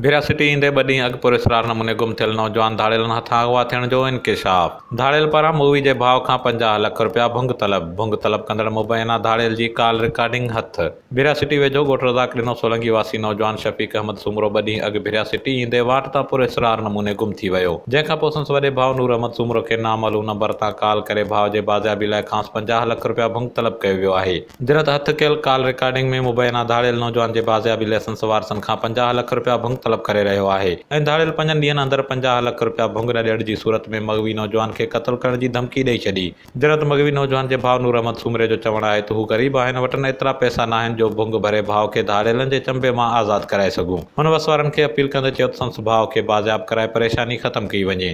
ڀريا city ايندي ٻه ڏينهن اڳ پراسرار نموني گم ٿيل نوجوان ڌاڙيلن هٿان اغوا ٿيڻ جو انڪشاف، ڌاڙيل پاران مغوي جي ڀاء کان 50 لک رپيا ڀنگ طلب، ڀنگ طلب ڪندڙ مبينا ڌاڙيل جي ڪال رڪارڊنگ هٿ. ڀريا سٽي ويجهو ڳوٺ رزاق ڏنو سولنگي واسي نوجوان شفيق احمد سومرو ٻه ڏينهن اڳ ڀريا سٽي ايندي واٽ تان پراسرار نموني گم ٿي ويو، جنهن کانپوء سندس وڏي ڀاء نور احمد سومرو کي نامعلوم نمبر تان ڪال ڪري ڀاء جي بازيابي لاء کانئس 50 لک رپيا ڀنگ طلب ڪيو ويو آهي. جڏهن ته هٿ ڪيل ڪال رڪارڊنگ ۾ مبينا ڌاڙيل نوجوان جي بازيابي لائسنس وارثن کان 50 لک رپيا ڀنگ طلب ڪري رهيو آهي ۽ ڌاڙيل پنجن ڏينهن اندر 50 لک رپيا ڀنگ نه ڏيڻ جي صورت ۾ مغوي نوجوان کي قتل ڪرڻ جي ڌمڪي ڏئي ڇڏي. جڏهن ته مغوي نوجوان جي ڀاء نور احمد سومري جو چوڻ آهي ته هو غريب آهن وٽن ايترا پئسا ناهن جو ڀنگ ڀري ڀاء کي ڌاڙيلن جي چنبي مان آزاد ڪرائي سگهون. هن وس وارن کي اپيل ڪندي چيو ته سندس ڀاء کي بازياب ڪرائي پريشاني ختم ڪئي وڃي.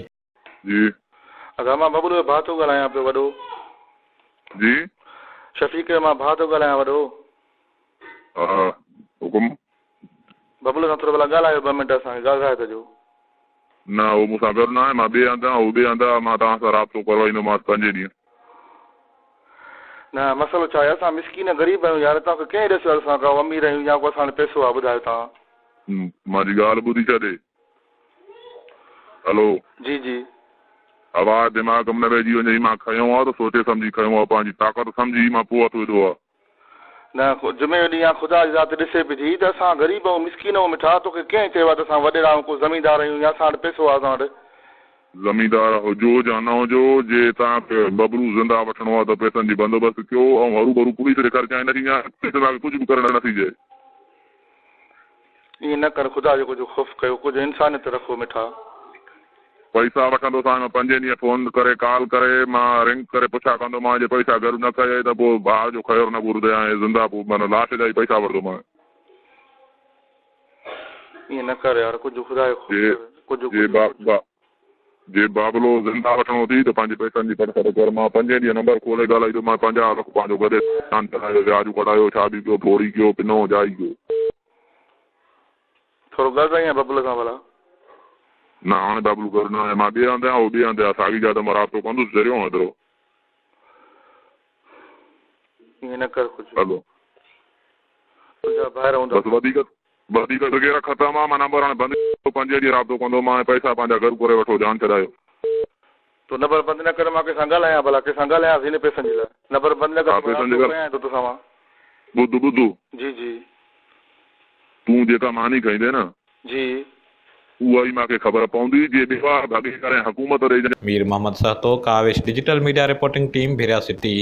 جي. ادا مان ببلو جو ڀاء ٿو ڳالهايان پيو وڏو. جي. شفيق جو مان ڀاء ٿو ڳالهايان وڏو. ها حڪم. ببلو سان ٿورو ڀلا ڳالهايو ٻه منٽ اسان کي ڳالهرائي ته ڏيو. نه هو مون سان گڏ ناهي مان ٻئي هنڌ آهيان هو ٻئي هنڌ آهي مان توهان سان رابطو ڪروائيندومانس پنجين ڏينهن. نه مسئلو ڇا آهي اسان مسڪين غريب آهيون يار توهان کي ڪنهن ڏسيو آهي اسان ڪا امير آهيون يا ڪو اسان وٽ پئسو آهي ٻڌايو توهان. منهنجي ڳالهه ٻڌي ڇڏي. هلو. جي جي. آواز دماغ م نه ويهجي وڃئي مان کنيو آ ته سوچي سمجهي کنيو آ پنهنجي طاقت سمجهي مان پوء هٿ وڌو آ. نه جمعي جو ڏينهن آ خدا جي ذات ڏسي پئي ٿي ته اسان غريب آهيون مسڪين آهيون مٺا توکي ڪنهن چيو آ ته اسان وڏيرا آهيون ڪو زميندار آهيون يا اسان وٽ پئسو آ اسان وٽ. زميندار هجو يا نه هجو جي توهان کي ببرو زنده وٺڻو آ ته پئسن جي بندوبست ڪيو ۽ هروڀرو پوليس ڏيکاري چانهه نه ٿي ڏيان پوليس توهان کي ڪجهه به ڪرڻ نه ٿي ڏئي. ائين نه ڪر خدا جو ڪجهه خوف ڪيو ڪجهه انسانيت رکو مٺا. پئسا وٺندوسانء مان پنجين ڏينهن فون ڪري ڪال ڪري مان رنگ ڪري پڇا ڪندومانء جي پئسا گهر نه ڪيئي ته پوء ڀاء جو خير نه گهرجانء زنده پوء معنيٰ لاش جا ئي پئسا وٺندومانء. ائين نه ڪر يار ڪجهه خدا جو خوف جي ڪر ڪجهه جي ڪجهه با ڪجهه. با جي بابلو زنده وٺڻو اٿئي ته پنهنجي پئسن جي پٽ سٽ ڪر مان پنجين ڏينهن نمبر کولي ڳالهائيندومانء 50 لک پنهنجو گڏي دڪان چلايو وياج ڪڍايو ڇا به ڪيو ڦوڙي ڪيو پنو جائي ڪيو. ٿورو ڳالهرائين ببل سان ڀلا. نه هاڻي بابلو گهر نه آهي مان ٻئي هنڌ آهيان هو ٻئي هنڌ آهي ساڳي جاء تي مان رابطو ڪندس چريو آهين ايترو. ائين نه ڪر ڪجهه. هلو. تنهنجا ڀائر هوندا. بس وڌيڪ وڌيڪ وغيره ختم آ مان نمبر هاڻي بند ڪيو پنجين ڏينهن رابطو ڪندومانء پئسا پنهنجا گهر ڪري وٺو جان ڇڏايو. تون نمبر بند نه ڪر مان ڪنهن سان ڳالهايان ڀلا ڪنهن سان ڳالهايانس هن پئسن جي لاء نمبر بند نه ڪر ها ته مان پئسن جي رابطو لاء ڪيان ٿو توسان مان. ٻڌ ٻڌ. جي جي. تون جيڪا ماني کائيندين نه. جي. اها ئي مان کي خبر پوندي جي ٻيوار ڀڳي ڪرين حڪومت ڏي. Mir Muhammad Sahto, Kawish digital media reporting team, Bhiria city.